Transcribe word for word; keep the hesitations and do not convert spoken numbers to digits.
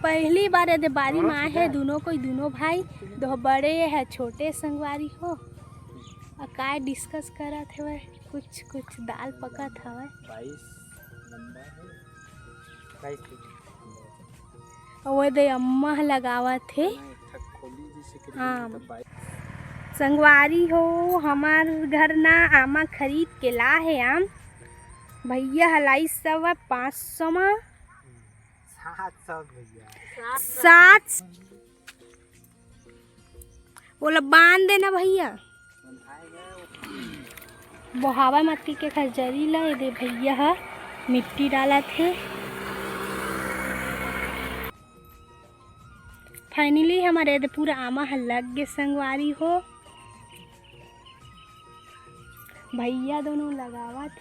पहली बार एदे बारी में आए हे दुनों कोई, दुनों भाई। दो बड़े हे, छोटे संगवारी हो। अउ काय डिस्कस करत हवय, कुछ कुछ दाल पकत हवय। बाईस नंबर हे, बाईस फीट। अउ एदे अम्मा ह लगावत हे। हाँ, एक ठक खोली जैसे कि हाँ। तो बाईस। संगवारी हो, हमार घर ना आमा खरीद के ला हे आम। भैया ह लाइस हवय पाँच सौ मा। सात सौ भैया। सात। ओला बांध देना भैया। बोहावा मक्की के खजरी ला एदे भैया ह मिट्टी डालत हे। फाइनली हमारे एदे पूरा आमा ह लग गे संगवारी हो। भैया दोनों लगावत हे।